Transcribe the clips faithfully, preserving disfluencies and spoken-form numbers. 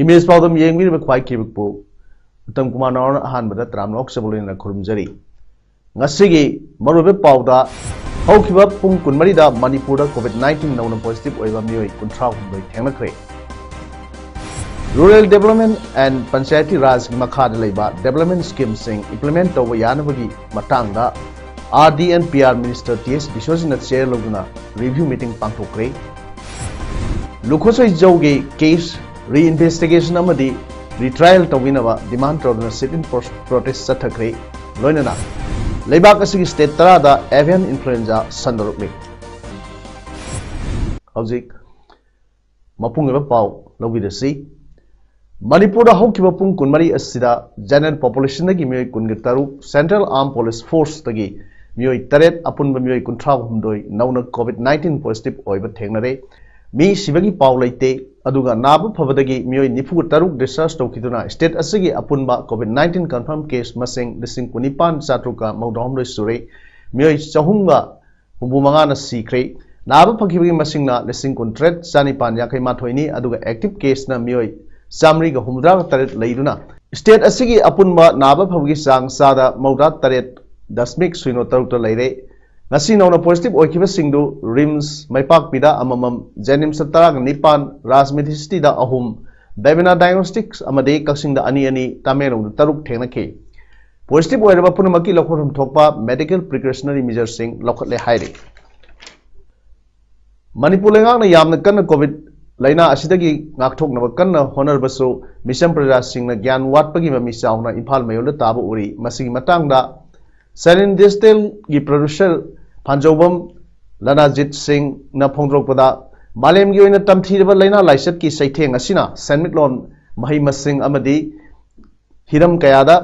ꯃꯤꯁ ꯄꯥꯎꯗꯝ ꯌꯦꯡꯕꯤꯔꯤꯕ ꯈ꯭ꯋꯥꯏ ꯈꯤꯕꯤꯛꯄꯨ ꯎꯇꯝ ꯀꯨꯃꯥꯔ ꯅꯥꯎꯔꯅ ꯑꯍꯥꯟꯕꯗ ꯇꯔꯥꯝꯅ ꯑꯣꯛꯆꯕ ꯂꯣꯏꯅꯅ ꯈꯨꯔꯨꯝꯖꯔꯤ꯫ ꯉꯁꯤꯒꯤ ꯃꯔꯨꯑꯣꯏꯕ ꯄꯥꯎꯗ, ꯍꯧꯈꯤꯕ ꯄꯨꯡ ꯀꯨꯟꯃꯔꯤꯗ ꯃꯅꯤꯄꯨꯔꯗ COVID nineteen ꯅꯧꯅ positive ꯑꯣꯏꯕ ꯃꯤꯑꯣꯏ ꯀꯨꯟꯊ꯭ꯔꯥ ꯍꯨꯝꯗꯣꯏ ꯊꯦꯡꯅꯈ꯭ꯔꯦ꯫ Rural Development and Panchayati Rajꯒꯤ ꯃꯈꯥꯗ ꯂꯩꯕ development schemeꯁꯤꯡ implement ꯇꯧꯕ ꯌꯥꯅꯕꯒꯤ ꯃꯇꯥꯡꯗ R D and P R Minister T S ꯕꯤꯁ꯭ꯋꯖꯤꯠꯅ chair ꯂꯧꯗꯨꯅ review meeting ꯄꯥꯡꯊꯣꯛꯈ꯭ꯔꯦ꯫ ꯂꯨꯈꯣꯁꯣꯏ ꯖꯧꯒꯤ case reinvestigation ꯑꯃꯗꯤ retrial ꯇꯧꯕꯤꯅꯕ demand ꯇꯧꯗꯨꯅ sit-in pro-, protest ꯆꯠꯊꯈ꯭ꯔꯦ꯫ ꯂꯣꯏꯅꯅ ꯂꯩꯕꯥꯛ ꯑꯁꯤꯒꯤ state ꯇꯔꯥꯗ avian influenza ꯁꯟꯗꯣꯔꯛꯂꯤ꯫ ꯍꯧꯖꯤꯛ ꯃꯄꯨꯡ ꯑꯣꯏꯕ ꯄꯥꯎ ꯂꯧꯕꯤꯔꯁꯤ꯫ ꯃꯅꯤꯄꯨꯔꯗ ꯍꯧꯈꯤꯕ ꯄꯨꯡ ꯀꯨꯟꯃꯔꯤ ꯑꯁꯤꯗ general populationꯗꯒꯤ ꯃꯤꯑꯣꯏ ꯀꯨꯟꯒ ꯇꯔꯨꯛ, Central Armed Police Forceꯇꯒꯤ ꯃꯤꯑꯣꯏ ꯇꯔꯦꯠ, ꯑꯄꯨꯟꯕ ꯃꯤꯑꯣꯏ ꯀꯨꯟꯊ꯭ꯔꯥ ꯍꯨꯝꯗꯣꯏ ꯅꯧꯅ COVID nineteen positive ꯑꯣꯏꯕ ꯊꯦꯡꯅꯔꯦ꯫ ꯃꯤ ꯁꯤꯕꯒꯤ ꯄꯥꯎ ꯂꯩꯇꯦ, ꯑꯗꯨꯒ ꯅꯥꯕ ꯐꯕꯗꯒꯤ ꯃꯤꯑꯣꯏ ꯅꯤꯐꯨ ꯇꯔꯨꯛ discharge ꯇꯧꯈꯤꯗꯨꯅ state ꯑꯁꯤꯒꯤ ꯑꯄꯨꯟꯕ COVID nineteen confirm case ꯃꯁꯤꯡ ꯂꯤꯁꯤꯡ ꯀꯨꯟꯅꯤꯄꯥꯟ ꯆꯥꯇ꯭ꯔꯨꯛꯀ ꯃꯧꯗ꯭ꯔꯥꯍꯨꯝꯗꯣꯏ ꯁꯨꯔꯦ꯫ ꯃꯤꯑꯣꯏ ꯆꯍꯨꯝꯒ ꯍꯨꯝꯐꯨ ꯃꯉꯥꯅ ꯁꯤꯈ꯭ꯔꯦ꯫ ꯅꯥꯕ ꯐꯈꯤꯕꯒꯤ ꯃꯁꯤꯡꯅ ꯂꯤꯁꯤꯡ ꯀꯨꯟꯇꯔꯦꯠ ꯆꯥꯅꯤꯄꯥꯟ ꯌꯥꯡꯈꯩ ꯃꯥꯊꯣꯏꯅꯤ, ꯑꯗꯨꯒ active caseꯅ ꯃꯤꯑꯣꯏ ꯆꯥꯃꯔꯤꯒ ꯍꯨꯝꯐꯨꯇꯔꯥꯒ ꯇꯔꯦꯠ ꯂꯩꯗꯨꯅ state ꯑꯁꯤꯒꯤ ꯑꯄꯨꯟꯕ ꯅꯥꯕ ꯐꯕꯒꯤ ꯆꯥꯡ ꯆꯥꯗ ꯃꯧꯗ꯭ꯔꯥ ꯇꯔꯦꯠ ꯗꯁꯃꯤꯛ ꯁꯤꯅꯣ ꯇꯔꯨꯛꯇ ꯂꯩꯔꯦ꯫ ꯉꯁꯤ ꯅꯧꯅ positive ꯑꯣꯏꯈꯤꯕꯁꯤꯡꯗꯨ RIMS ꯃꯥꯏꯄꯥꯛꯄꯤꯗ ꯑꯃꯃꯝ, JNIMSꯇ ꯇꯔꯥꯒ ꯅꯤꯄꯥꯟ, Raj Medicityꯗ ꯑꯍꯨꯝ, Bavina Diagnostics ꯑꯃꯗꯤ ꯀꯛꯆꯤꯡꯗ ꯑꯅꯤ ꯑꯅꯤ, ꯇꯃꯦꯡꯂꯣꯡꯗ ꯇꯔꯨꯛ ꯊꯦꯡꯅꯈꯤ꯫ Positive ꯑꯣꯏꯔꯕ ꯄꯨꯝꯅꯃꯛꯀꯤ ꯂꯧꯐꯝ ꯊꯣꯛꯄ medical precautionary measureꯁꯤꯡ ꯂꯧꯈꯠꯂꯦ ꯍꯥꯏꯔꯤ꯫ ꯃꯅꯤꯄꯨꯔ ꯂꯩꯉꯥꯛꯅ ꯌꯥꯝꯅ ꯀꯟꯅ COVID ꯂꯥꯏꯅꯥ ꯑꯁꯤꯗꯒꯤ ꯉꯥꯛꯊꯣꯛꯅꯕ ꯀꯟꯅ ꯍꯣꯠꯅꯔꯕꯁꯨ, ꯃꯤꯆꯝ ꯄ꯭ꯔꯖꯥꯁꯤꯡꯅ ꯒ꯭ꯌꯥꯟ ꯋꯥꯠꯄꯒꯤ ꯃꯃꯤ ꯆꯥꯎꯅ ꯏꯝꯐꯥꯜ ꯃꯌꯣꯜꯗ ꯇꯥꯕ ꯎꯔꯤ꯫ ꯃꯁꯤꯒꯤ ꯃꯇꯥꯡꯗ Silent Digitalꯒꯤ producer ꯐꯥꯟꯖꯧꯕꯝ ꯂꯅꯥꯖꯤꯠ ꯁꯤꯡꯅ ꯐꯣꯡꯗꯣꯔꯛꯄꯗ, ꯃꯥꯂꯦꯝꯒꯤ ꯑꯣꯏꯅ ꯇꯝꯊꯤꯔꯕ ꯂꯥꯏꯅꯥ ꯂꯥꯏꯆꯠꯀꯤ ꯆꯩꯊꯦꯡ ꯑꯁꯤꯅ ꯁꯦꯟꯃꯤꯠꯂꯣꯟ, ꯃꯍꯩ ꯃꯁꯤꯡ ꯑꯃꯗꯤ ꯍꯤꯔꯝ ꯀꯌꯥꯗ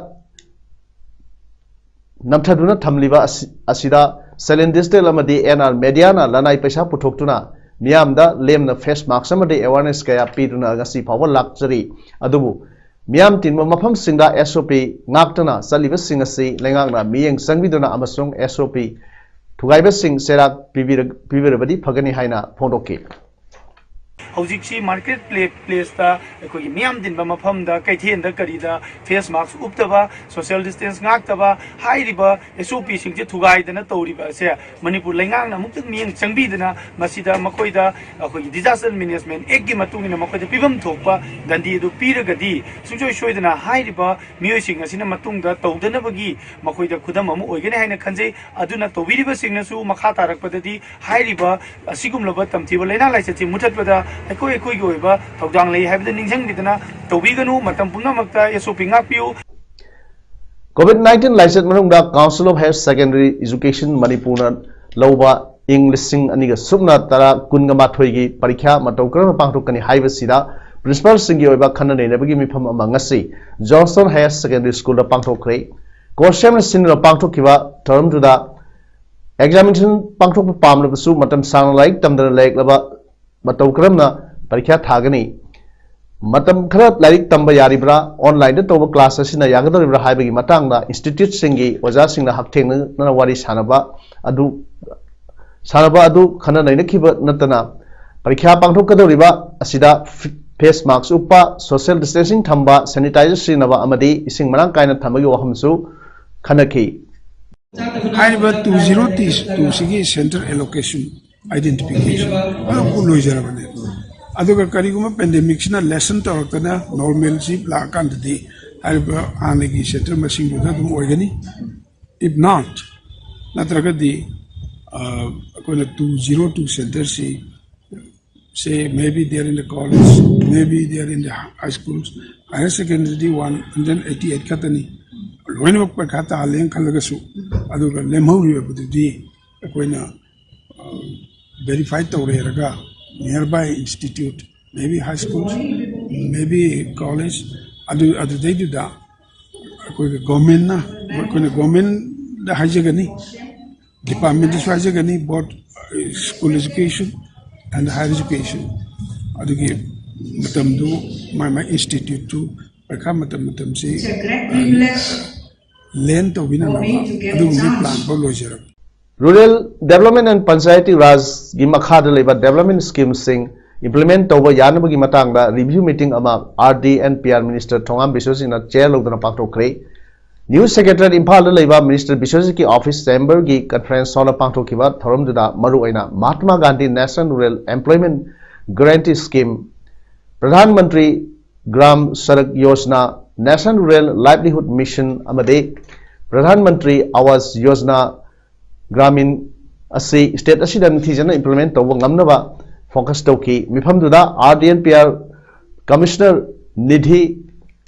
ꯅꯝꯊꯗꯨꯅ ꯊꯝꯂꯤꯕ ꯑꯁꯤ-, ꯑꯁꯤꯗ Silent Digital ꯑꯃꯗꯤ NR Mediaꯅ ꯂꯅꯥꯏ ꯄꯩꯁꯥ ꯄꯨꯊꯣꯛꯇꯨꯅ ꯃꯤꯌꯥꯝꯗ ꯂꯦꯝꯅ face mask ꯑꯃꯗꯤ awareness ꯀꯌꯥ ꯄꯤꯗꯨꯅ ꯉꯁꯤ ꯐꯥꯎꯕ ꯂꯥꯛꯆꯔꯤ꯫ ꯑꯗꯨꯕꯨ ꯃꯤꯌꯥꯝ ꯇꯤꯟꯕ ꯃꯐꯝꯁꯤꯡꯗ SOP ꯉꯥꯛꯇꯅ ꯆꯠꯂꯤꯕꯁꯤꯡ ꯑꯁꯤ ꯂꯩꯉꯥꯛꯅ ꯃꯤꯠꯌꯦꯡ ꯆꯪꯕꯤꯗꯨꯅ ꯑꯃꯁꯨꯡ SOP ꯊꯨꯒꯥꯏꯕꯁꯤꯡ ꯆꯩꯔꯥꯛ ꯄꯤꯕꯤꯔ-, ꯄꯤꯕꯤꯔꯕꯗꯤ ꯐꯒꯅꯤ ꯍꯥꯏꯅ ꯐꯣꯡꯗꯣꯛꯈꯤ꯫ ꯍꯧꯖꯤꯛꯁꯤ ꯃꯥꯔꯀꯦꯠ ꯄ꯭ꯂꯦ ꯄ꯭ꯂꯦꯁꯇ ꯑꯩꯈꯣꯏꯒꯤ ꯃꯤꯌꯥꯝ ꯇꯤꯟꯕ ꯃꯐꯝꯗ, ꯀꯩꯊꯦꯜꯗ ꯀꯔꯤꯗ ꯐꯦꯁ ꯃꯥꯛꯁ ꯎꯞꯇꯕ, ꯁꯣꯁꯤꯌꯦꯜ ꯗꯤꯁꯇꯦꯟꯁ ꯉꯥꯛꯇꯕ, ꯍꯥꯏꯔꯤꯕ ꯑꯦꯁ ꯑꯣ ꯄꯤꯁꯤꯡꯁꯦ ꯊꯨꯒꯥꯏꯗꯅ ꯇꯧꯔꯤꯕ ꯑꯁꯦ ꯃꯅꯤꯄꯨꯔ ꯂꯩꯉꯥꯛꯅ ꯑꯃꯨꯛꯇꯪ ꯃꯤꯠꯌꯦꯡ ꯆꯪꯕꯤꯗꯅ ꯃꯁꯤꯗ ꯃꯈꯣꯏꯗ ꯑꯩꯈꯣꯏꯒꯤ ꯗꯤꯖꯥꯁꯇꯔ ꯃꯦꯅꯦꯖꯃꯦꯟ ꯑꯦꯛꯀꯤ ꯃꯇꯨꯡ ꯏꯟꯅ ꯃꯈꯣꯏꯗ ꯄꯤꯐꯝ ꯊꯣꯛꯄ ꯗꯟꯗꯤ ꯑꯗꯨ ꯄꯤꯔꯒꯗꯤ ꯁꯨꯡꯁꯣꯏ ꯁꯣꯏꯗꯅ ꯍꯥꯏꯔꯤꯕ ꯃꯤꯑꯣꯏꯁꯤꯡ ꯑꯁꯤꯅ ꯃꯇꯨꯡꯗ ꯇꯧꯗꯅꯕꯒꯤ ꯃꯈꯣꯏꯗ ꯈꯨꯗꯝ ꯑꯃ ꯑꯣꯏꯒꯅꯤ ꯍꯥꯏꯅ ꯈꯟꯖꯩ꯫ ꯑꯗꯨꯅ ꯇꯧꯕꯤꯔꯤꯕꯁꯤꯡꯅꯁꯨ ꯃꯈꯥ ꯇꯥꯔꯛꯄꯗꯗꯤ ꯍꯥꯏꯔꯤꯕ ꯑꯁꯤꯒꯨꯝꯂꯕ ꯇꯝꯊꯤꯕ ꯂꯥꯏꯅꯥ ꯂꯥꯏꯆꯠꯁꯤ ꯃꯨꯊꯠꯄꯗ ꯑꯩꯈꯣꯏ ꯑꯩꯈꯣꯏꯒꯤ ꯑꯣꯏꯕ ꯊꯧꯗꯥꯡ ꯂꯩ ꯍꯥꯏꯕꯗ ꯅꯤꯡꯁꯤꯡꯕꯤꯗꯅ ꯇꯧꯕꯤꯒꯅꯨ꯫ ꯃꯇꯝ ꯄꯨꯝꯅꯃꯛꯇ ꯑꯦꯁ ꯑꯣ ꯄꯤ ꯉꯥꯛꯄꯤꯌꯨ꯫ COVID nineteen ꯂꯥꯏꯆꯠ ꯃꯅꯨꯡꯗ Council of Higher Secondary Education ꯃꯅꯤꯄꯨꯔꯅ ꯂꯧꯕ ꯏꯪ ꯂꯤꯁꯤꯡ ꯑꯅꯤꯒ ꯁꯨꯞꯅ ꯇꯔꯥ ꯀꯨꯟꯒ ꯃꯥꯊꯣꯏꯒꯤ ꯄꯔꯤꯈ꯭ꯌꯥ ꯃꯇꯧ ꯀꯔꯝꯅ ꯄꯥꯡꯊꯣꯛꯀꯅꯤ ꯍꯥꯏꯕꯁꯤꯗ ꯄ꯭ꯔꯤꯟꯁꯤꯄꯥꯜꯁꯤꯡꯒꯤ ꯑꯣꯏꯕ ꯈꯟꯅ ꯅꯩꯅꯕꯒꯤ ꯃꯤꯐꯝ ꯑꯃ ꯉꯁꯤ Johnson Higher Secondary Schoolꯗ ꯄꯥꯡꯊꯣꯛꯈ꯭ꯔꯦ꯫ ꯀꯣꯔꯁ ꯁꯦꯝꯅ ꯁꯤꯟꯗꯨꯅ ꯄꯥꯡꯊꯣꯛꯈꯤꯕ ꯊꯧꯔꯝꯗꯨꯗ ꯑꯦꯛꯖꯥꯃꯤꯅꯦꯁꯟ ꯄꯥꯡꯊꯣꯛꯄ ꯄꯥꯝꯂꯕꯁꯨ ꯃꯇꯝ ꯁꯥꯡꯅ ꯂꯥꯏꯔꯤꯛ ꯇꯝꯗꯅ ꯂꯩꯔꯛꯂꯕ ꯃꯇꯧ ꯀꯔꯝꯅ ꯄꯔꯤꯈ꯭ꯌꯥ ꯊꯥꯒꯅꯤ? ꯃꯇꯝ ꯈꯔ ꯂꯥꯏꯔꯤꯛ ꯇꯝꯕ ꯌꯥꯔꯤꯕ꯭ꯔꯥ? ꯑꯣꯟꯂꯥꯏꯟꯗ ꯇꯧꯕ ꯀ꯭ꯂꯥꯁ ꯑꯁꯤꯅ ꯌꯥꯒꯗꯧꯔꯤꯕ꯭ꯔꯥ ꯍꯥꯏꯕꯒꯤ ꯃꯇꯥꯡꯗ ꯏꯟꯁꯇꯤꯇ꯭ꯌꯨꯠꯁꯤꯡꯒꯤ ꯑꯣꯖꯥꯁꯤꯡꯅ ꯍꯛꯊꯦꯡꯅꯅ ꯋꯥꯔꯤ ꯁꯥꯅꯕ ꯑꯗꯨ ꯁꯥꯅꯕ ꯑꯗꯨ ꯈꯟꯅ ꯅꯩꯅꯈꯤꯕ ꯅꯠꯇꯅ ꯄꯔꯤꯈ꯭ꯌꯥ ꯄꯥꯡꯊꯣꯛꯀꯗꯧꯔꯤꯕ ꯑꯁꯤꯗ ꯐꯦꯁ ꯃꯥꯛꯁ ꯎꯞꯄ, ꯁꯣꯁꯤꯌꯦꯜ ꯗꯤꯁꯇꯦꯟꯁꯤꯡ ꯊꯝꯕ, ꯁꯦꯅꯤꯇꯥꯏꯖꯔ ꯁꯤꯖꯤꯟꯅꯕ ꯑꯃꯗꯤ ꯏꯁꯤꯡ ꯃꯔꯥꯡ ꯀꯥꯏꯅ ꯊꯝꯕꯒꯤ ꯋꯥꯐꯝꯁꯨ ꯈꯟꯅꯈꯤ꯫ ꯍꯥꯏꯔꯤꯕ ꯇꯨ ꯖꯤꯔꯣ ꯇꯨ ꯁꯤꯒꯤ ꯁꯦꯟꯇꯔ ꯑꯦꯂꯣꯀꯦꯁꯟ ꯑꯥꯏꯗꯦꯟꯇꯤꯐꯤꯀꯦꯁꯟ ꯑꯗꯨ ꯂꯣꯏꯖꯔꯕꯅꯦ꯫ ꯑꯗꯨꯒ ꯀꯔꯤꯒꯨꯝꯕ ꯄꯦꯟꯗꯦꯃꯤꯛꯁꯤꯅ ꯂꯦꯁꯟ ꯇꯧꯔꯛꯇꯅ ꯅꯣꯔꯃꯦꯜꯁꯤ ꯂꯥꯛꯑꯀꯥꯟꯗꯗꯤ ꯍꯥꯏꯔꯤꯕ ꯍꯥꯟꯅꯒꯤ ꯁꯦꯟꯇꯔ ꯃꯁꯤꯡꯗꯨꯗ ꯑꯗꯨꯝ ꯑꯣꯏꯒꯅꯤ꯫ If not, ꯅꯠꯇ꯭ꯔꯒꯗꯤ ꯑꯩꯈꯣꯏꯅ ꯇꯨ ꯖꯤꯔꯣ ꯇꯨ ꯁꯦꯟꯇꯔꯁꯤ say maybe they are in the college, maybe they are in the high schools, higher secondary one hundred eighty eight ꯈꯛꯇꯅꯤ꯫ ꯂꯣꯏꯅꯃꯛ ꯄꯩꯈꯥ ꯇꯥꯍꯜꯂꯦꯅ ꯈꯜꯂꯒꯁꯨ ꯑꯗꯨꯒ ꯂꯦꯝꯍꯧꯔꯤꯕꯗꯨꯗꯤ ꯑꯩꯈꯣꯏꯅ verify ꯇꯧꯔꯦꯔꯒ nearby institute, maybe high schools, maybe college, ꯑꯗꯨ ꯑꯗꯨꯗꯩꯗꯨꯗ ꯑꯩꯈꯣꯏꯒꯤ ꯒꯣꯔꯃꯦꯟꯅ ꯑꯩꯈꯣꯏꯅ ꯒꯣꯔꯃꯦꯟꯗ ꯍꯥꯏꯖꯒꯅꯤ, ꯗꯤꯄꯥꯔꯠꯃꯦꯟꯗꯁꯨ ꯍꯥꯏꯖꯒꯅꯤ, both school education and higher education ꯑꯗꯨꯒꯤ ꯃꯇꯝꯗꯨ ꯃꯥꯏ ꯃꯥꯏ ꯏꯟꯁꯇꯤꯇ꯭ꯌꯨꯠꯇꯨ ꯄꯔꯤꯈꯥ ꯃꯇꯝ ꯃꯇꯝꯁꯤ ꯂꯦꯟ ꯇꯧꯕꯤꯅꯅꯕ ꯑꯗꯨꯒꯨꯝꯕꯒꯤ ꯄ꯭ꯂꯥꯟ ꯐꯥꯎ ꯂꯣꯏꯖꯔꯕꯅꯤ꯫ Rural Development and Panchayati Rajꯒꯤ ꯃꯈꯥꯗ ꯂꯩꯕ ꯗꯦꯕꯂꯞꯃꯦꯟ ꯁ꯭ꯀꯤꯝꯁꯤꯡ implement ꯇꯧꯕ ꯌꯥꯅꯕꯒꯤ ꯃꯇꯥꯡꯗ review meeting ꯑꯃ R D and P R Minister Thongam ꯕꯤꯁ꯭ꯋꯖꯤꯠꯅ chair ꯂꯧꯗꯨꯅ ꯄꯥꯡꯊꯣꯛꯈ꯭ꯔꯦ꯫ News Secretariat ꯏꯝꯐꯥꯜꯗ ꯂꯩꯕ Minister ꯕꯤꯁ꯭ꯋꯖꯤꯠꯀꯤ office chamberꯒꯤ conference hallꯗ ꯄꯥꯡꯊꯣꯛꯈꯤꯕ ꯊꯧꯔꯝꯗꯨꯗ ꯃꯔꯨꯑꯣꯏꯅ Mahatma Gandhi National Rural Employment Guarantee Scheme, Pradhan Mantri Gram Sadak Yojana, National Rural Livelihood Mission ꯑꯃꯗꯤ Pradhan Mantri Awas Yojana Gramin ꯑꯁꯤ state ꯑꯁꯤꯗ ꯅꯤꯡꯊꯤꯖꯅ implement ꯇꯧꯕ ꯉꯝꯅꯕ focus ꯇꯧꯈꯤ꯫ ꯃꯤꯐꯝꯗꯨꯗ R D and P R Commissioner Nidhi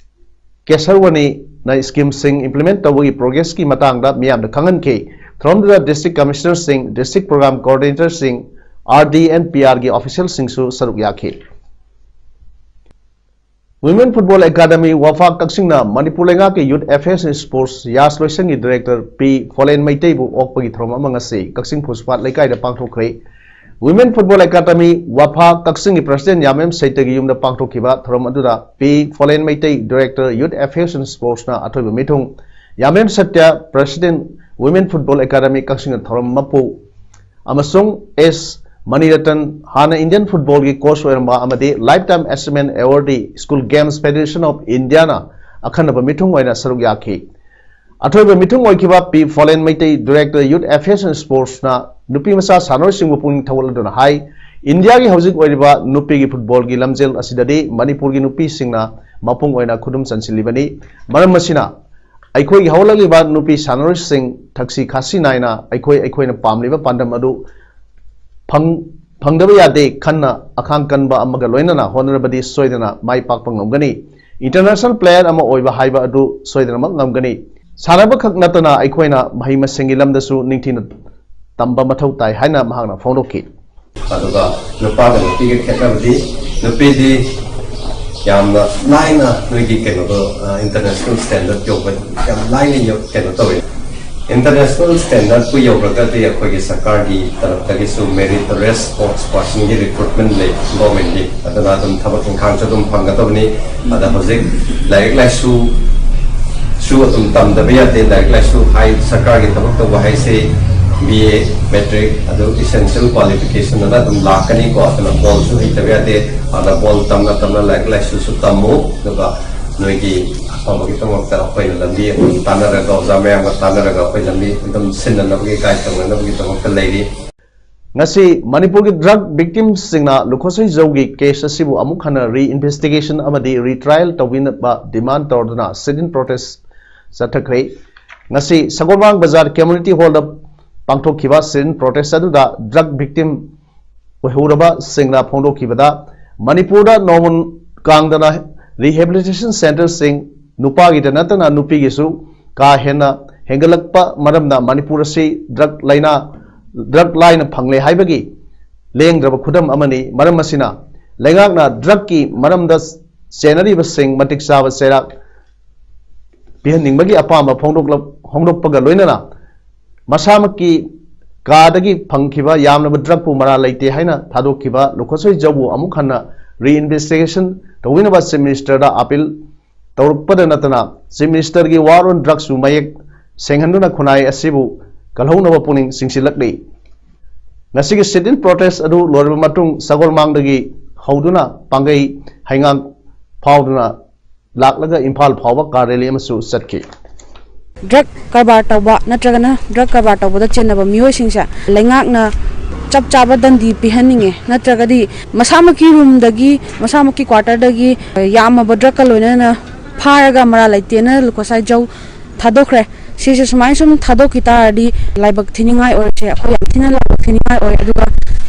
ꯀꯦꯁꯔꯋꯥꯅꯤꯅ schemeꯁꯤꯡ implement ꯇꯧꯕꯒꯤ progressꯀꯤ ꯃꯇꯥꯡꯗ ꯃꯤꯌꯥꯝꯗ ꯈꯪꯍꯟꯈꯤ꯫ ꯊꯧꯔꯝꯗꯨꯗ district commissionerꯁꯤꯡ, district program coordinatorꯁꯤꯡ, R D and P Rꯒꯤ officialꯁꯤꯡꯁꯨ ꯁꯔꯨꯛ ꯌꯥꯈꯤ꯫ Women Football Academy, ꯋꯥꯐꯥ ꯀꯛꯆꯤꯡꯅ ꯃꯅꯤꯄꯨꯔ ꯂꯩꯉꯥꯛꯀꯤ Youth Affairs and Sports ꯌꯥꯁ ꯂꯣꯏꯁꯪꯒꯤ director P ꯐꯣꯂꯦꯟ ꯃꯩꯇꯩꯕꯨ ꯑꯣꯛꯄꯒꯤ ꯊꯧꯔꯝ ꯑꯃ ꯉꯁꯤ ꯀꯛꯆꯤꯡ ꯈꯨꯁꯄꯥꯠ ꯂꯩꯀꯥꯏꯗ ꯄꯥꯡꯊꯣꯛꯈ꯭ꯔꯦ꯫ Women Football Academy, ꯋꯥꯐꯥ ꯀꯛꯆꯤꯡꯒꯤ president ꯌꯥꯃꯦꯝ ꯁꯩꯇꯒꯤ ꯌꯨꯝꯗ ꯄꯥꯡꯊꯣꯛꯈꯤꯕ ꯊꯧꯔꯝ ꯑꯗꯨꯗ P ꯐꯣꯂꯦꯟ Meitei, director Youth Affairs and Sportsꯅ ꯑꯊꯣꯏꯕ ꯃꯤꯊꯨꯡ, ꯌꯥꯃꯦꯝ ꯁꯠꯇ꯭ꯌ, president Women Football Academy ꯀꯛꯆꯤꯡꯅ ꯊꯧꯔꯝ ꯃꯄꯨ ꯑꯃꯁꯨꯡ S ꯃꯅꯤꯔꯇꯟ, ꯍꯥꯟꯅ Indian footballꯒꯤ coach ꯑꯣꯏꯔꯝꯕ ꯑꯃꯗꯤ lifetime achievement awardee School Games Federation of Indiaꯅ ꯑꯈꯟꯅꯕ ꯃꯤꯊꯨꯡ ꯑꯣꯏꯅ ꯁꯔꯨꯛ ꯌꯥꯈꯤ꯫ ꯑꯊꯣꯏꯕ ꯃꯤꯊꯨꯡ ꯑꯣꯏꯈꯤꯕ P ꯐꯣꯂꯦꯟ Meitei, director Youth Affairs and Sportsꯅ ꯅꯨꯄꯤ ꯃꯆꯥ ꯁꯥꯟꯅꯔꯣꯏꯁꯤꯡꯕꯨ ꯄꯨꯛꯅꯤꯡ ꯊꯧꯒꯠꯂꯗꯨꯅ ꯍꯥꯏ, ꯏꯟꯗꯤꯌꯥꯒꯤ ꯍꯧꯖꯤꯛ ꯑꯣꯏꯔꯤꯕ ꯅꯨꯄꯤꯒꯤ footballꯒꯤ ꯂꯝꯖꯦꯜ ꯑꯁꯤꯗꯗꯤ ꯃꯅꯤꯄꯨꯔꯒꯤ ꯅꯨꯄꯤꯁꯤꯡꯅ ꯃꯄꯨꯡ ꯑꯣꯏꯅ ꯈꯨꯗꯨꯝ ꯆꯟꯁꯤꯜꯂꯤꯕꯅꯤ꯫ ꯃꯔꯝ ꯑꯁꯤꯅ ꯑꯩꯈꯣꯏꯒꯤ ꯍꯧꯒꯠꯂꯛꯂꯤꯕ ꯅꯨꯄꯤ ꯁꯥꯟꯅꯔꯣꯏꯁꯤꯡ ꯊꯛꯁꯤ ꯈꯥꯁꯤ ꯅꯥꯏꯅ ꯑꯩꯈꯣꯏ ꯑꯩꯈꯣꯏꯅ ꯄꯥꯝꯂꯤꯕ ꯄꯥꯟꯗꯝ ꯑꯗꯨ ꯐꯪ-, ꯐꯪꯗꯕ ꯌꯥꯗꯦ꯫ ꯈꯟꯅ ꯑꯈꯥꯡ ꯀꯟꯕ ꯑꯃꯒ ꯂꯣꯏꯅꯅ ꯍꯣꯠꯅꯔꯕꯗꯤ ꯁꯣꯏꯗꯅ ꯃꯥꯏ ꯄꯥꯛꯄ ꯉꯝꯒꯅꯤ꯫ International player ꯑꯃ ꯑꯣꯏꯕ ꯍꯥꯏꯕ ꯑꯗꯨ ꯁꯣꯏꯗꯅꯃꯛ ꯉꯝꯒꯅꯤ꯫ ꯁꯥꯟꯅꯕ ꯈꯛ ꯅꯠꯇꯅ ꯑꯩꯈꯣꯏꯅ ꯃꯍꯩ ꯃꯁꯤꯡꯒꯤ ꯂꯝꯗꯁꯨ ꯅꯤꯡꯊꯤꯅ ꯇꯝꯕ ꯃꯊꯧ ꯇꯥꯏ ꯍꯥꯏꯅ ꯃꯍꯥꯛꯅ ꯐꯣꯡꯗꯣꯛꯈꯤ꯫ ꯑꯗꯨꯒ ꯅꯨꯄꯥꯒ ꯅꯨꯄꯤꯒ ꯈꯦꯠꯅꯕꯗꯤ, ꯅꯨꯄꯤꯗꯤ ꯌꯥꯝꯅ ꯂꯥꯏꯅ ꯅꯣꯏꯒꯤ ꯀꯩꯅꯣꯗꯣ, ꯑ, international standard ꯌꯧꯕ ꯌꯥꯝ ꯂꯥꯏꯅ ꯌꯧ-, ꯀꯩꯅꯣ ꯇꯧꯋꯦ꯫ International standardꯄꯨ ꯌꯧꯔꯒꯗꯤ ꯑꯩꯈꯣꯏꯒꯤ ꯁꯔꯀꯥꯔꯒꯤ ꯇꯔꯞꯇꯒꯤꯁꯨ meritorious sports personꯒꯤ recruitment ꯂꯩ, governmentꯀꯤ꯫ ꯑꯗꯨꯅ ꯑꯗꯨꯝ ꯊꯕꯛ ꯏꯪꯈꯥꯡꯁꯨ ꯑꯗꯨꯝ ꯐꯪꯒꯗꯕꯅꯤ꯫ ꯑꯗ ꯍꯧꯖꯤꯛ ꯂꯥꯏꯔꯤꯛ ꯂꯥꯏꯁꯨ ꯁꯨ ꯑꯗꯨꯝ ꯇꯝꯗꯕ ꯌꯥꯗꯦ꯫ ꯂꯥꯏꯔꯤꯛ ꯂꯥꯏꯁꯨ ꯍꯥꯏ, ꯁꯔꯀꯥꯔꯒꯤ ꯊꯕꯛ ꯇꯧꯕ ꯍꯥꯏꯁꯦ B A matric ꯑꯗꯨ essential qualification ꯑꯗꯨꯝ ꯂꯥꯛꯀꯅꯤꯀꯣ꯫ ꯑꯗꯨꯅ ꯕꯣꯜꯁꯨ ꯍꯩꯇꯕ ꯌꯥꯗꯦ꯫ ꯑꯗꯨꯅ ꯕꯣꯜ ꯇꯝꯅ ꯇꯝꯅ ꯂꯥꯏꯔꯤꯛ ꯂꯥꯏꯁꯨꯁꯨ ꯇꯝꯃꯨ꯫ ꯑꯗꯨꯒ ꯅꯣꯏꯒꯤ ꯑꯐꯕꯒꯤꯗꯃꯛꯇ ꯑꯩꯈꯣꯏꯅ ꯂꯝꯕꯤ ꯑꯗꯨꯝ ꯇꯥꯟꯅꯔꯒ, ꯑꯣꯖꯥ ꯃꯌꯥꯝꯒ ꯇꯥꯟꯅꯔꯒ ꯑꯩꯈꯣꯏ ꯂꯝꯕꯤ ꯑꯗꯨꯝ ꯁꯤꯟꯅꯅꯕꯒꯤ, ꯒꯥꯏꯗ ꯇꯧꯅꯅꯕꯒꯤꯗꯃꯛꯇ ꯂꯩꯔꯤ꯫ ꯉꯁꯤ ꯃꯅꯤꯄꯨꯔꯒꯤ ꯗ꯭ꯔꯒ ꯚꯤꯛꯇꯤꯝꯁꯤꯡꯅ ꯂꯨꯈꯣꯁꯩ ꯖꯧꯒꯤ ꯀꯦꯁ ꯑꯁꯤꯕꯨ ꯑꯃꯨꯛ ꯍꯟꯅ ꯔꯤ ꯏꯟꯚꯦꯁꯇꯤꯒꯦꯁꯟ ꯑꯃꯗꯤ ꯔꯤꯇ꯭ꯔꯥꯏꯜ ꯇꯧꯕꯤꯅꯕ ꯗꯤꯃꯥꯟ ꯇꯧꯗꯨꯅ ꯁꯤꯠ ꯏꯟ ꯄ꯭ꯔꯣꯇꯦꯁ ꯆꯠꯊꯈ꯭ꯔꯦ꯫ ꯉꯁꯤ ꯁꯒꯣꯜꯕꯟ ꯕꯖꯥꯔ ꯀꯝꯃ꯭ꯌꯨꯅꯤꯇꯤ ꯍꯣꯜꯗ ꯄꯥꯡꯊꯣꯛꯈꯤꯕ ꯁꯤꯠ ꯏꯟ ꯄ꯭ꯔꯣꯇꯦꯁ ꯑꯗꯨꯗ ꯗ꯭ꯔꯒ ꯚꯤꯛꯇꯤꯝ ꯑꯣꯏꯍꯧꯔꯕꯁꯤꯡꯅ ꯐꯣꯡꯗꯣꯛꯈꯤꯕꯗ, ꯃꯅꯤꯄꯨꯔꯗ ꯅꯣꯡꯃ ꯀꯥꯡꯗꯅ ꯔꯤꯍꯦꯕꯤꯂꯤꯇꯦꯁꯟ ꯁꯦꯟꯇꯔꯁꯤꯡ ꯅꯨꯄꯥꯒꯤꯗ ꯅꯠꯇꯅ ꯅꯨꯄꯤꯒꯤꯁꯨ ꯀꯥ ꯍꯦꯟꯅ ꯍꯦꯟꯒꯠꯂꯛꯄ ꯃꯔꯝꯅ ꯃꯅꯤꯄꯨꯔ ꯑꯁꯤ ꯗ꯭ꯔꯒ ꯂꯥꯏꯅꯥ, ꯗ꯭ꯔꯒ ꯂꯥꯏꯅ ꯐꯪꯂꯦ ꯍꯥꯏꯕꯒꯤ ꯂꯦꯡꯗ꯭ꯔꯕ ꯈꯨꯗꯝ ꯑꯃꯅꯤ꯫ ꯃꯔꯝ ꯑꯁꯤꯅ ꯂꯩꯉꯥꯛꯅ ꯗ꯭ꯔꯒꯀꯤ ꯃꯔꯝꯗ ꯆꯦꯟꯅꯔꯤꯕꯁꯤꯡ ꯃꯇꯤꯛ ꯆꯥꯕ ꯆꯩꯔꯥꯛ ꯄꯤꯍꯟꯅꯤꯡꯕꯒꯤ ꯑꯄꯥꯝꯕ ꯐꯣꯡꯗꯣꯛꯂ-, ꯐꯣꯡꯗꯣꯛꯄꯒ ꯂꯣꯏꯅꯅ ꯃꯁꯥꯃꯛꯀꯤ ꯀꯥꯗꯒꯤ ꯐꯪꯈꯤꯕ ꯌꯥꯝꯂꯕ ꯗ꯭ꯔꯒꯄꯨ ꯃꯔꯥ ꯂꯩꯇꯦ ꯍꯥꯏꯅ ꯊꯥꯗꯣꯛꯈꯤꯕ ꯂꯨꯈꯣꯁꯣꯏ ꯖꯧꯕꯨ ꯑꯃꯨꯛ ꯍꯟꯅ ꯔꯤꯏꯟꯚꯦꯁꯇꯤꯒꯦꯁꯟ ꯇꯧꯕꯤꯅꯕ ꯆꯤꯐ ꯃꯤꯅꯤꯁꯇꯔꯗ ꯑꯥꯄꯤꯜ ꯇꯧꯔꯛꯄꯗ ꯅꯠꯇꯅ ꯆꯤꯐ ꯃꯤꯅꯤꯁꯇꯔꯒꯤ ꯋꯥꯔ ꯑꯣꯟ ꯗ꯭ꯔꯒꯁꯨ ꯃꯌꯦꯛ ꯁꯦꯡꯍꯟꯗꯨꯅ ꯈꯨꯟꯅꯥꯏ ꯑꯁꯤꯕꯨ ꯀꯜꯍꯧꯅꯕ ꯄꯨꯛꯅꯤꯡ ꯆꯤꯡꯁꯤꯜꯂꯛꯂꯤ꯫ ꯉꯁꯤꯒꯤ ꯁꯤꯠ ꯏꯟ ꯄ꯭ꯔꯣꯇꯦꯁ ꯑꯗꯨ ꯂꯣꯏꯔꯕ ꯃꯇꯨꯡ ꯁꯒꯣꯜꯃꯥꯡꯗꯒꯤ ꯍꯧꯗꯨꯅ ꯄꯥꯡꯒꯩ ꯍꯩꯉꯥꯡ ꯐꯥꯎꯗꯨꯅ ꯂꯥꯛꯂꯒ ꯏꯝꯐꯥꯜ ꯐꯥꯎꯕ ꯀꯥꯔ ꯔꯦꯂꯤ ꯑꯃꯁꯨ ꯆꯠꯈꯤ꯫ ꯗ꯭ꯔꯒ ꯀꯔꯕꯥꯔ ꯇꯧꯕ ꯅꯠꯇ꯭ꯔꯒꯅ ꯗ꯭ꯔꯒ ꯀꯔꯕꯥꯔ ꯇꯧꯕꯗ ꯆꯦꯟꯅꯕ ꯃꯤꯑꯣꯏꯁꯤꯡꯁꯦ ꯂꯩꯉꯥꯛꯅ ꯆꯞ ꯆꯥꯕ ꯗꯟꯗꯤ ꯄꯤꯍꯟꯅꯤꯡꯉꯦ, ꯅꯠꯇ꯭ꯔꯒꯗꯤ ꯃꯁꯥꯃꯛꯀꯤ ꯔꯨꯝꯗꯒꯤ, ꯃꯁꯥꯃꯛꯀꯤ ꯀ꯭ꯋꯥꯇꯔꯗꯒꯤ ꯌꯥꯝꯃꯕ ꯗ꯭ꯔꯒꯀ ꯂꯣꯏꯅꯅ ꯐꯥꯔꯒ ꯃꯔꯥꯜ ꯂꯩꯇꯦꯅ ꯂꯨꯀꯣꯁꯥꯏ ꯖꯧ ꯊꯥꯗꯣꯛꯈ꯭ꯔꯦ꯫ ꯁꯤꯁꯦ ꯁꯨꯃꯥꯏꯅ ꯁꯨꯝ ꯊꯥꯗꯣꯛꯈꯤ ꯇꯥꯔꯗꯤ ꯂꯥꯏꯕꯛ ꯊꯤꯅꯤꯡꯉꯥꯏ ꯑꯣꯏꯔꯁꯦ, ꯑꯩꯈꯣꯏ ꯌꯥꯝ ꯊꯤꯅ ꯂꯥꯏꯕꯛ ꯊꯤꯅꯤꯡꯉꯥꯏ ꯑꯣꯏ꯫ ꯑꯗꯨꯒ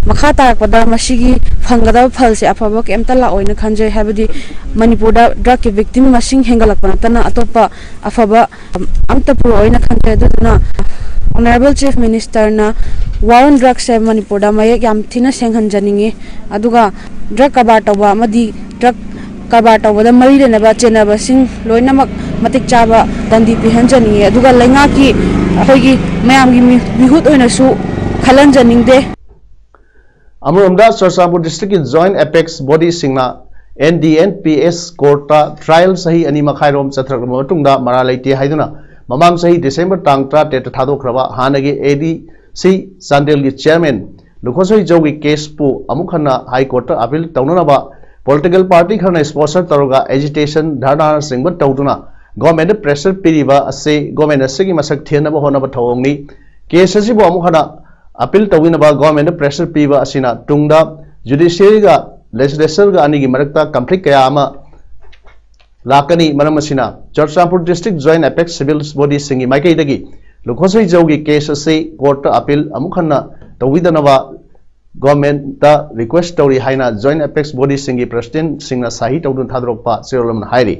ꯃꯈꯥ ꯇꯥꯔꯛꯄꯗ ꯃꯁꯤꯒꯤ ꯐꯪꯒꯗꯕ ꯐꯜꯁꯦ ꯑꯐꯕ ꯀꯩꯝꯇ ꯂꯥꯛꯑꯣꯏꯅ ꯈꯟꯖꯩ꯫ ꯍꯥꯏꯕꯗꯤ ꯃꯅꯤꯄꯨꯔꯗ ꯗ꯭ꯔꯒꯀꯤ ꯚꯤꯛꯇꯤꯝ ꯃꯁꯤꯡ ꯍꯦꯟꯒꯠꯂꯛꯄ ꯅꯠꯇꯅ ꯑꯇꯣꯞꯄ ꯑꯐꯕ ꯑꯝꯇ ꯄꯨꯔꯛꯑꯣꯏꯅ ꯈꯟꯖꯩ꯫ ꯑꯗꯨꯗꯨꯅ ꯑꯣꯅꯔꯦꯕꯜ ꯆꯤꯐ ꯃꯤꯅꯤꯁꯇꯔꯅ ꯋꯥꯔ ꯑꯣꯟ ꯗ꯭ꯔꯒꯁꯦ ꯃꯅꯤꯄꯨꯔꯗ ꯃꯌꯦꯛ ꯌꯥꯝ ꯊꯤꯅ ꯁꯦꯡꯍꯟꯖꯅꯤꯡꯉꯤ꯫ ꯑꯗꯨꯒ ꯗ꯭ꯔꯒ ꯀꯔꯕꯥꯔ ꯇꯧꯕ ꯑꯃꯗꯤ ꯗ꯭ꯔꯒ ꯀꯔꯕꯥꯔ ꯇꯧꯕꯗ ꯃꯔꯤ ꯂꯩꯅꯕ ꯆꯦꯟꯅꯕꯁꯤꯡ ꯂꯣꯏꯅꯃꯛ ꯃꯇꯤꯛ ꯆꯥꯕ ꯗꯟꯗꯤ ꯄꯤꯍꯟꯖꯅꯤꯡꯉꯤ꯫ ꯑꯗꯨꯒ ꯂꯩꯉꯥꯛꯀꯤ, ꯑꯩꯈꯣꯏꯒꯤ ꯃꯌꯥꯝꯒꯤ ꯃꯤ-, ꯃꯤꯍꯨꯠ ꯑꯣꯏꯅꯁꯨ ꯈꯜꯍꯟꯖꯅꯤꯡꯗꯦ꯫ ꯑꯃꯔꯣꯝꯗ ꯆꯨꯔꯆꯥꯟꯄꯨꯔ ꯗꯤꯁꯇ꯭ꯔꯤꯛꯀꯤ ꯖꯣꯏꯟꯠ ꯑꯦꯄꯦꯛꯁ ꯕꯣꯗꯤꯁꯤꯡꯅ N D N P S ꯀꯣꯔꯠꯇ ꯇ꯭ꯔꯥꯏꯌꯦꯜ ꯆꯍꯤ ꯑꯅꯤ ꯃꯈꯥꯏꯔꯣꯝ ꯆꯠꯊꯔꯛꯂꯕ ꯃꯇꯨꯡꯗ ꯃꯔꯥ ꯂꯩꯇꯦ ꯍꯥꯏꯗꯨꯅ ꯃꯃꯥꯡ ꯆꯍꯤ December ꯇꯥꯡ ꯇꯔꯥꯇꯔꯦꯠꯇ ꯊꯥꯗꯣꯛꯈ꯭ꯔꯕ ꯍꯥꯟꯅꯒꯤ ADC ꯆꯥꯟꯗꯦꯜꯒꯤ chairman ꯂꯨꯈꯣꯁꯣꯏ ꯖꯧꯒꯤ case ꯄꯨ ꯑꯃꯨꯛ ꯍꯟꯅ High Court ꯇ appeal ꯇꯧꯅꯅꯕ political party ꯈꯔꯅ sponsor ꯇꯧꯔꯒ agitation, ꯙꯔꯅꯥꯅꯆꯤꯡꯕ ꯇꯧꯗꯨꯅ government ꯇ pressure ꯄꯤꯔꯤꯕ ꯑꯁꯤ government ꯑꯁꯤꯒꯤ ꯃꯁꯛ ꯊꯦꯟꯅꯕ ꯍꯣꯠꯅꯕ ꯊꯧꯑꯣꯡꯅꯤ꯫ Case ꯑꯁꯤꯕꯨ ꯑꯃꯨꯛ ꯍꯟꯅ appeal ꯇꯧꯕꯤꯅꯕ government ꯇ pressure ꯄꯤꯕ ꯑꯁꯤꯅ ꯇꯨꯡꯗ judiciary ꯒ legislature ꯒ ꯑꯅꯤꯒꯤ ꯃꯔꯛꯇ conflict ꯀꯌꯥ ꯑꯃ ꯂꯥꯛꯀꯅꯤ꯫ ꯃꯔꯝ ꯑꯁꯤꯅ, Churachandpur District Joint Apex Civil Body ꯁꯤꯡꯒꯤ ꯃꯥꯏꯀꯩꯗꯒꯤ ꯂꯨꯈꯣꯁꯣꯏ ꯖꯧꯒꯤ case ꯑꯁꯤ court ꯇ appeal ꯑꯃꯨꯛ ꯍꯟꯅ ꯇꯧꯕꯤꯗꯅꯕ government ꯇ request ꯇꯧꯔꯤ ꯍꯥꯏꯅ Joint Apex Body ꯁꯤꯡꯒꯤ president ꯁꯤꯡꯅ ꯁꯍꯤ ꯇꯧꯗꯨꯅ ꯊꯥꯗꯣꯔꯛꯄ ꯆꯦꯔꯣꯜ ꯑꯃꯅ ꯍꯥꯏꯔꯤ꯫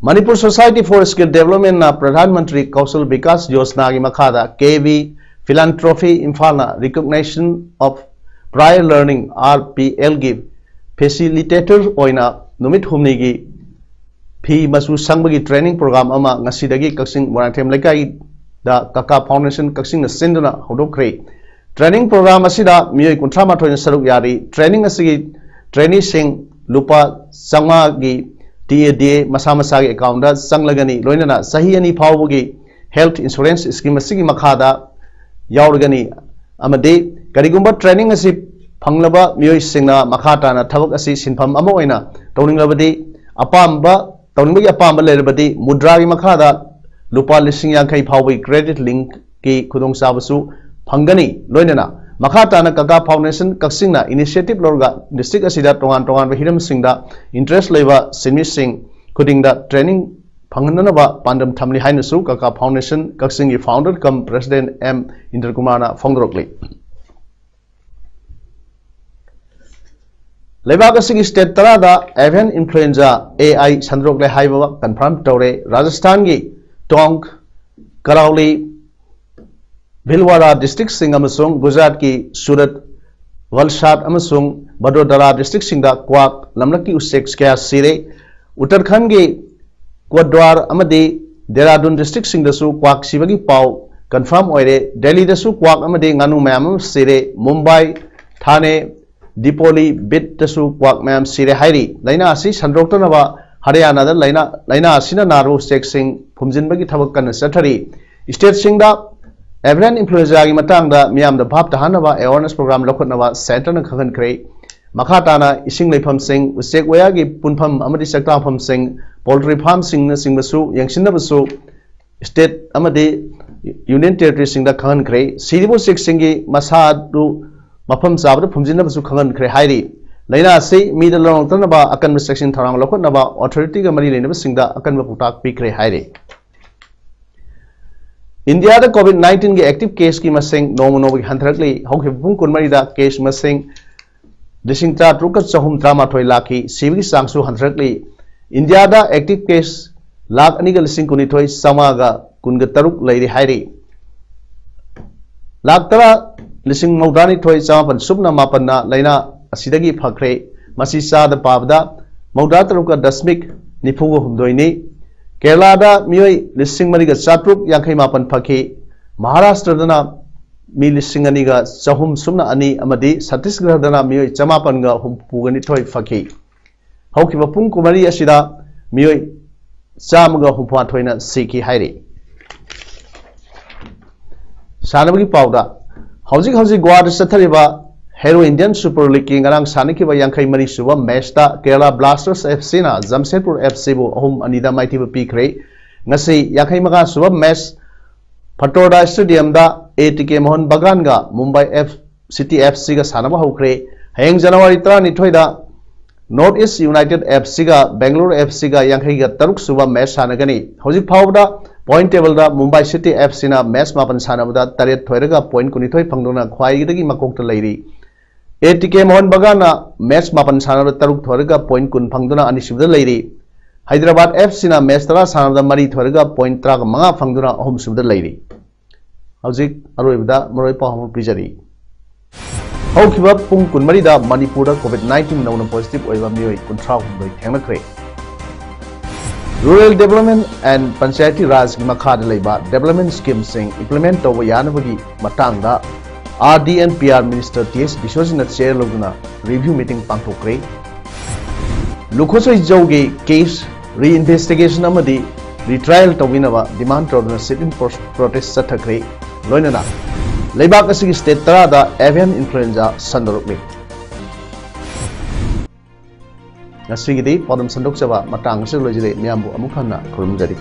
Manipur Society for Skill Development ꯅ Pradhan Mantri Kaushal Vikas Yojana ꯒꯤ ꯃꯈꯥꯗ KV Philanthropy ꯏꯝꯐꯥꯜꯅ Recognition of Prior Learning, RPL ꯒꯤ facilitator ꯑꯣꯏꯅ ꯅꯨꯃꯤꯠ ꯍꯨꯝꯅꯤꯒꯤ ꯐꯤ ꯃꯆꯨ ꯁꯪꯕꯒꯤ training program ꯑꯃ ꯉꯁꯤꯗꯒꯤ ꯀꯛꯆꯤꯡ ꯃꯣꯏꯔꯥꯡꯊꯦꯝ ꯂꯩꯀꯥꯏꯗ ꯀꯀꯥ Foundation ꯀꯛꯆꯤꯡꯅ ꯁꯤꯟꯗꯨꯅ ꯍꯧꯗꯣꯛꯈ꯭ꯔꯦ꯫ Training program ꯑꯁꯤꯗ ꯃꯤꯑꯣꯏ ꯀꯨꯟꯊ꯭ꯔꯥ ꯃꯥꯊꯣꯏꯅ ꯁꯔꯨꯛ ꯌꯥꯔꯤ꯫ Training ꯑꯁꯤꯒꯤ trainee ꯁꯤꯡ ꯂꯨꯄꯥ ꯆꯥꯝꯃꯉꯥꯒꯤ TADA ꯃꯁꯥ ꯃꯁꯥꯒꯤ account ꯇ ꯆꯪꯂꯒꯅꯤ꯫ ꯂꯣꯏꯅꯅ ꯆꯍꯤ ꯑꯅꯤ ꯐꯥꯎꯕꯒꯤ health insurance scheme ꯑꯁꯤꯒꯤ ꯃꯈꯥꯗ ꯌꯥꯎꯔꯒꯅꯤ꯫ ꯑꯃꯗꯤ ꯀꯔꯤꯒꯨꯝꯕ training ꯑꯁꯤ ꯐꯪꯂꯕ ꯃꯤꯑꯣꯏꯁꯤꯡꯅ ꯃꯈꯥ ꯇꯥꯅ ꯊꯕꯛ ꯑꯁꯤ ꯁꯤꯟꯐꯝ ꯑꯃ ꯑꯣꯏꯅ ꯇꯧꯅꯤꯡꯂꯕꯗꯤ ꯑꯄꯥꯝꯕ, ꯇꯧꯅꯤꯡꯕꯒꯤ ꯑꯄꯥꯝꯕ ꯂꯩꯔꯕꯗꯤ ꯃꯨꯗ꯭ꯔꯥꯒꯤ ꯃꯈꯥꯗ ꯂꯨꯄꯥ ꯂꯤꯁꯤꯡ ꯌꯥꯡꯈꯩ ꯐꯥꯎꯕꯒꯤ credit link ꯀꯤ ꯈꯨꯗꯣꯡꯆꯥꯕꯁꯨ ꯐꯪꯒꯅꯤ꯫ ꯂꯣꯏꯅꯅ ꯃꯈꯥ ꯇꯥꯅ ꯀꯀꯥ Foundation ꯀꯛꯆꯤꯡꯅ initiative ꯂꯧꯔꯒ district ꯑꯁꯤꯗ ꯇꯣꯉꯥꯟ ꯇꯣꯉꯥꯟꯕ ꯍꯤꯔꯝꯁꯤꯡꯗ interest ꯂꯩꯕ ꯁꯤꯟꯃꯤꯁꯤꯡ ꯈꯨꯗꯤꯡꯗ training ꯐꯪꯍꯟꯅꯅꯕ ꯄꯥꯟꯗꯝ ꯊꯝꯂꯤ ꯍꯥꯏꯅꯁꯨ ꯀꯀꯥ Foundation ꯀꯛꯆꯤꯡꯒꯤ founder cum president M ꯏꯟꯗ꯭ꯔꯀꯨꯃꯥꯔꯅ ꯐꯣꯡꯗꯣꯔꯛꯂꯤ꯫ ꯂꯩꯕꯥꯛ ꯑꯁꯤꯒꯤ state ꯇꯔꯥꯗ avian influenza AI ꯁꯟꯗꯣꯔꯛꯂꯦ ꯍꯥꯏꯕ confirm ꯇꯧꯔꯦ꯫ ꯔꯥꯖꯁꯊꯥꯟꯒꯤ ꯇꯣꯡꯛ, ꯀꯔꯥꯎꯂꯤ, ꯚꯤꯜꯋꯥꯔꯥ district ꯁꯤꯡ ꯑꯃꯁꯨꯡ ꯒꯨꯖꯔꯥꯠꯀꯤ ꯁꯨꯔꯠ, ꯋꯜꯁꯥꯗ ꯑꯃꯁꯨꯡ ꯚꯗꯣꯗꯔꯥ district ꯁꯤꯡꯗ ꯀ꯭ꯋꯥꯛ, ꯂꯝꯂꯛꯀꯤ ꯎꯆꯦꯛ ꯀꯌꯥ ꯁꯤꯔꯦ꯫ ꯎꯠꯇꯔꯈꯟꯒꯤ ꯀ꯭ꯋꯥꯗ꯭ꯋꯥꯔ ꯑꯃꯗꯤ ꯗꯦꯔꯥꯗꯨꯟ district ꯁꯤꯡꯗꯁꯨ ꯀ꯭ꯋꯥꯛ ꯁꯤꯕꯒꯤ ꯄꯥꯎ confirm ꯑꯣꯏꯔꯦ꯫ ꯗꯦꯜꯂꯤꯗꯁꯨ ꯀ꯭ꯋꯥꯛ ꯑꯃꯗꯤ ꯉꯥꯅꯨ ꯃꯌꯥꯝ ꯑꯃ ꯁꯤꯔꯦ꯫ ꯃꯨꯝꯕꯥꯏ, ꯊꯥꯅꯦ, ꯗꯤꯄꯣꯂꯤ, ꯕꯤꯗꯇꯁꯨ ꯀ꯭ꯋꯥꯛ ꯃꯌꯥꯝ ꯁꯤꯔꯦ ꯍꯥꯏꯔꯤ꯫ ꯂꯥꯏꯅꯥ ꯑꯁꯤ ꯁꯟꯗꯣꯛꯇꯅꯕ ꯍꯔꯤꯌꯥꯅꯥꯗ ꯂꯥꯏꯅꯥ ꯂꯥꯏꯅꯥ ꯑꯁꯤꯅ ꯅꯥꯔꯕ ꯎꯆꯦꯛꯁꯤꯡ ꯐꯨꯝꯖꯤꯟꯕꯒꯤ ꯊꯕꯛ ꯀꯟꯅ ꯆꯠꯊꯔꯤ꯫ ꯁ꯭ꯇꯦꯠꯁꯤꯡꯗ ꯑꯦꯚꯤꯌꯟ ꯏꯟꯐ꯭ꯂꯨꯑꯦꯟꯖꯥꯒꯤ ꯃꯇꯥꯡꯗ ꯃꯤꯌꯥꯝꯗ ꯚꯥꯞ ꯇꯥꯍꯟꯅꯕ ꯑꯦꯋꯥꯔꯅꯦꯁ ꯄ꯭ꯔꯣꯒ꯭ꯔꯥꯝ ꯂꯧꯈꯠꯅꯕ ꯁꯦꯟꯇꯔꯅ ꯈꯪꯍꯟꯈ꯭ꯔꯦ꯫ ꯃꯈꯥ ꯇꯥꯅ ꯏꯁꯤꯡ ꯂꯩꯐꯝꯁꯤꯡ, ꯎꯆꯦꯛ ꯋꯥꯌꯥꯒꯤ ꯄꯨꯟꯐꯝ ꯑꯃꯗꯤ ꯆꯥꯛꯇꯥꯐꯝꯁꯤꯡ, ꯄꯣꯜꯇ꯭ꯔꯤ ꯐꯥꯔꯝꯁꯤꯡꯅꯆꯤꯡꯕꯁꯨ ꯌꯦꯡꯁꯤꯟꯅꯕꯁꯨ ꯁ꯭ꯇꯦꯠ ꯑꯃꯗꯤ ꯌꯨꯅꯤꯌꯟ ꯇꯦꯔꯤꯇꯣꯔꯤꯁꯤꯡꯗ ꯈꯪꯍꯟꯈ꯭ꯔꯦ꯫ ꯁꯤꯔꯤꯕ ꯎꯆꯦꯛꯁꯤꯡꯒꯤ ꯃꯁꯥ ꯑꯗꯨ ꯃꯐꯝ ꯆꯥꯕꯗ ꯐꯨꯝꯖꯤꯟꯅꯕꯁꯨ ꯈꯪꯍꯟꯈ꯭ꯔꯦ ꯍꯥꯏꯔꯤ꯫ ꯂꯥꯏꯅꯥ ꯑꯁꯤ ꯃꯤꯗ ꯂꯧꯔꯛꯇꯅꯕ ꯑꯀꯟꯕ ꯆꯦꯛꯁꯤꯟ ꯊꯧꯔꯥꯡ ꯂꯧꯈꯠꯅꯕ ꯑꯣꯊꯣꯔꯤꯇꯤꯒ ꯃꯔꯤ ꯂꯩꯅꯕꯁꯤꯡꯗ ꯑꯀꯟꯕ ꯄꯥꯎꯇꯥꯛ ꯄꯤꯈ꯭ꯔꯦ ꯍꯥꯏꯔꯤ꯫ ꯏꯟꯗꯤꯌꯥꯗ ꯀꯣꯚꯤꯗ ꯅꯥꯏꯟꯇꯤꯟꯒꯤ ꯑꯦꯛꯇꯤꯚ ꯀꯦꯁꯀꯤ ꯃꯁꯤꯡ ꯅꯣꯡꯃ ꯅꯣꯡꯃꯒꯤ ꯍꯟꯊꯔꯛꯂꯤ꯫ ꯍꯧꯈꯤꯕ ꯄꯨꯡ ꯀꯨꯟꯃꯔꯤꯗ ꯀꯦꯁ ꯃꯁꯤꯡ ꯂꯤꯁꯤꯡ ꯇꯔꯥꯇꯔꯨꯛꯀ ꯆꯍꯨꯝ ꯇꯔꯥꯃꯥꯊꯣꯏ ꯂꯥꯛꯈꯤ꯫ ꯁꯤꯕꯒꯤ ꯆꯥꯡꯁꯨ ꯍꯟꯊꯔꯛꯂꯤ꯫ ꯏꯟꯗꯤꯌꯥꯗ ꯑꯦꯛꯇꯤꯚ ꯀꯦꯁ ꯂꯥꯈ ꯑꯅꯤꯒ ꯂꯤꯁꯤꯡ ꯀꯨꯟꯅꯤꯊꯣꯏ ꯆꯥꯝꯃꯉꯥꯒ ꯀꯨꯟꯒ ꯇꯔꯨꯛ ꯂꯩꯔꯤ ꯍꯥꯏꯔꯤ꯫ ꯂꯥꯈ ꯇꯔꯥ ꯂꯤꯁꯤꯡ ꯃꯧꯗ꯭ꯔꯥꯅꯤꯊꯣꯏ ꯆꯥꯃꯥꯄꯟ ꯁꯨꯞꯅ ꯃꯥꯄꯟꯅ ꯂꯥꯏꯅꯥ ꯑꯁꯤꯗꯒꯤ ꯐꯈ꯭ꯔꯦ꯫ ꯃꯁꯤ ꯆꯥꯗ ꯄꯥꯕꯗ ꯃꯧꯗ꯭ꯔꯥ ꯇꯔꯨꯛꯀ ꯗꯁꯃꯤꯛ ꯅꯤꯐꯨꯒ ꯍꯨꯝꯗꯣꯏꯅꯤ꯫ ꯀꯦꯔꯂꯥꯗ ꯃꯤꯑꯣꯏ ꯂꯤꯁꯤꯡ ꯃꯔꯤꯒ ꯆꯥꯇ꯭ꯔꯨꯛ ꯌꯥꯡꯈꯩ ꯃꯥꯄꯟ ꯐꯈꯤ꯫ ꯃꯍꯥꯔꯥꯁꯇ꯭ꯔꯗꯅ ꯃꯤ ꯂꯤꯁꯤꯡ ꯑꯅꯤꯒ ꯆꯍꯨꯝ ꯁꯨꯞꯅ ꯑꯅꯤ ꯑꯃꯗꯤ ꯁꯠꯇꯤꯁꯒꯔꯗꯅ ꯃꯤꯑꯣꯏ ꯆꯃꯥꯄꯟꯒ ꯍꯨꯝꯐꯨꯒ ꯅꯤꯊꯣꯏ ꯐꯈꯤ꯫ ꯍꯧꯈꯤꯕ ꯄꯨꯡ ꯀꯨꯟꯃꯔꯤ ꯑꯁꯤꯗ ꯃꯤꯑꯣꯏ ꯆꯥꯝꯃꯒ ꯍꯨꯝꯐꯨꯃꯥꯊꯣꯏꯅ ꯁꯤꯈꯤ ꯍꯥꯏꯔꯤ꯫ ꯁꯥꯟꯅꯕꯒꯤ ꯄꯥꯎꯗ, ꯍꯧꯖꯤꯛ ꯍꯧꯖꯤꯛ ꯒꯣꯋꯥꯗ ꯆꯠꯊꯔꯤꯕ ꯍꯦꯔꯣ ꯏꯟꯗꯤꯌꯟ ꯁꯨꯄꯔ ꯂꯤꯒꯀꯤ ꯉꯔꯥꯡ ꯁꯥꯟꯅꯈꯤꯕ ꯌꯥꯡꯈꯩ ꯃꯔꯤ ꯁꯨꯕ ꯃꯦꯆꯇ ꯀꯦꯔꯂꯥ ꯕ꯭ꯂꯥꯁꯇꯔꯁ ꯑꯦꯐ ꯁꯤꯅ ꯖꯝꯁꯦꯗꯄꯨꯔ ꯑꯦꯐ ꯁꯤꯕꯨ ꯑꯍꯨꯝ ꯑꯅꯤꯗ ꯃꯥꯏꯊꯤꯕ ꯄꯤꯈ꯭ꯔꯦ꯫ ꯉꯁꯤ ꯌꯥꯡꯈꯩ ꯃꯉꯥ ꯁꯨꯕ ꯃꯦꯆ ꯐꯇꯣꯔꯗꯥ ꯁ꯭ꯇꯦꯗꯤꯌꯝꯗ ꯑꯦ ꯇꯤ ꯀꯦ ꯃꯣꯍꯟ ꯕꯒꯥꯟꯒ ꯃꯨꯝꯕꯥꯏ ꯑꯦꯐ ꯁꯤꯇꯤ ꯑꯦꯐ ꯁꯤꯒ ꯁꯥꯟꯅꯕ ꯍꯧꯈ꯭ꯔꯦ꯫ ꯍꯌꯦꯡ ꯖꯅꯋꯥꯔꯤ ꯇꯔꯥꯅꯤꯊꯣꯏꯗ ꯅꯣꯔꯠ ꯏꯁ ꯌꯨꯅꯥꯏꯇꯦꯗ ꯑꯦꯐ ꯁꯤꯒ ꯕꯦꯡꯒꯂꯣꯔ ꯑꯦꯐ ꯁꯤꯒ ꯌꯥꯡꯈꯩꯒ ꯇꯔꯨꯛ ꯁꯨꯕ ꯃꯦꯆ ꯁꯥꯟꯅꯒꯅꯤ꯫ ꯍꯧꯖꯤꯛ ꯐꯥꯎꯕꯗ ꯄꯣꯏꯟ ꯇꯦꯕꯜꯗ ꯃꯨꯝꯕꯥꯏ ꯁꯤꯇꯤ ꯑꯦꯐ ꯁꯤꯅ ꯃꯦꯆ ꯃꯥꯄꯟ ꯁꯥꯟꯅꯕꯗ ꯇꯔꯦꯠ ꯊꯣꯏꯔꯒ ꯄꯣꯏꯟ ꯀꯨꯟꯅꯤꯊꯣꯏ ꯐꯪꯗꯨꯅ ꯈ꯭ꯋꯥꯏꯗꯒꯤ ꯃꯀꯣꯛꯇ ꯂꯩꯔꯤ꯫ ꯑꯦ ꯇꯤ ꯀꯦ ꯃꯣꯍꯟ ꯕꯒꯥꯟꯅ ꯃꯦꯆ ꯃꯥꯄꯟ ꯁꯥꯟꯅꯕꯗ ꯇꯔꯨꯛ ꯊꯣꯏꯔꯒ ꯄꯣꯏꯟ ꯀꯨꯟ ꯐꯪꯗꯨꯅ ꯑꯅꯤꯁꯨꯕꯗ ꯂꯩꯔꯤ꯫ ꯍꯩꯗ꯭ꯔꯕꯥꯗ ꯑꯦꯐ ꯁꯤꯅ ꯃꯦꯆ ꯇꯔꯥ ꯁꯥꯟꯅꯕꯗ ꯃꯔꯤ ꯊꯣꯏꯔꯒ ꯄꯣꯏꯟ ꯇꯔꯥꯒ ꯃꯉꯥ ꯐꯪꯗꯨꯅ ꯑꯍꯨꯝꯁꯨꯕꯗ ꯂꯩꯔꯤ꯫ ꯍꯧꯖꯤꯛ ꯑꯔꯣꯏꯕꯗ ꯃꯔꯨꯑꯣꯏ ꯄꯥꯎ ꯑꯃ ꯄꯤꯖꯔꯤ꯫ ꯍꯧꯈꯤꯕ ꯄꯨꯡ ꯀꯨꯟꯃꯔꯤꯗ ꯃꯅꯤꯄꯨꯔꯗ ꯀꯣꯚꯤꯗ ꯅꯥꯏꯟꯇꯤꯟ ꯅꯧꯅ ꯄꯣꯖꯤꯇꯤꯚ ꯑꯣꯏꯕ ꯃꯤꯑꯣꯏ ꯀꯨꯟꯊ꯭ꯔꯥ ꯍꯨꯝꯗꯣꯏ ꯊꯦꯡꯅꯈ꯭ꯔꯦ꯫ ꯔꯨꯔꯦꯜ ꯗꯦꯕꯂꯞꯃꯦꯟ ꯑꯦꯟ ꯄꯟꯆꯥꯌꯇꯤ ꯔꯥꯖꯀꯤ ꯃꯈꯥꯗ ꯂꯩꯕ ꯗꯦꯕꯂꯞꯃꯦꯟ ꯁ꯭ꯀꯤꯝꯁꯤꯡ ꯏꯝꯄ꯭ꯂꯤꯃꯦꯟ ꯇꯧꯕ ꯌꯥꯅꯕꯒꯤ ꯃꯇꯥꯡꯗ R D N P R minister T S ꯕꯤꯁ꯭ꯋꯖꯤꯠꯅ ꯆꯦꯌꯔ ꯂꯧꯗꯨꯅ ꯔꯤꯚ꯭ꯌꯨ ꯃꯤꯇꯤꯡ ꯄꯥꯡꯊꯣꯛꯈ꯭ꯔꯦ꯫ ꯂꯨꯈꯣꯁꯣꯏ ꯖꯧꯒꯤ case reinvestigation ꯑꯃꯗꯤ retrial ꯇꯧꯕꯤꯅꯕ demand ꯇꯧꯗꯨꯅ sit-in pro-, protest ꯆꯠꯊꯈ꯭ꯔꯦ꯫ ꯂꯣꯏꯅꯅ ꯂꯩꯕꯥꯛ ꯑꯁꯤꯒꯤ state ꯇꯔꯥꯗ avian influenza ꯁꯟꯗꯣꯔꯛꯂꯤ꯫ ꯉꯁꯤꯒꯤꯗꯤ ꯄꯥꯎꯗꯝ ꯁꯟꯗꯣꯛꯆꯕ ꯃꯇꯥꯡ ꯑꯁꯤꯗ ꯂꯣꯏꯖꯔꯦ꯫ ꯃꯌꯥꯝꯕꯨ ꯑꯃꯨꯛ ꯍꯟꯅ ꯈꯨꯔꯨꯝꯖꯔꯤ꯫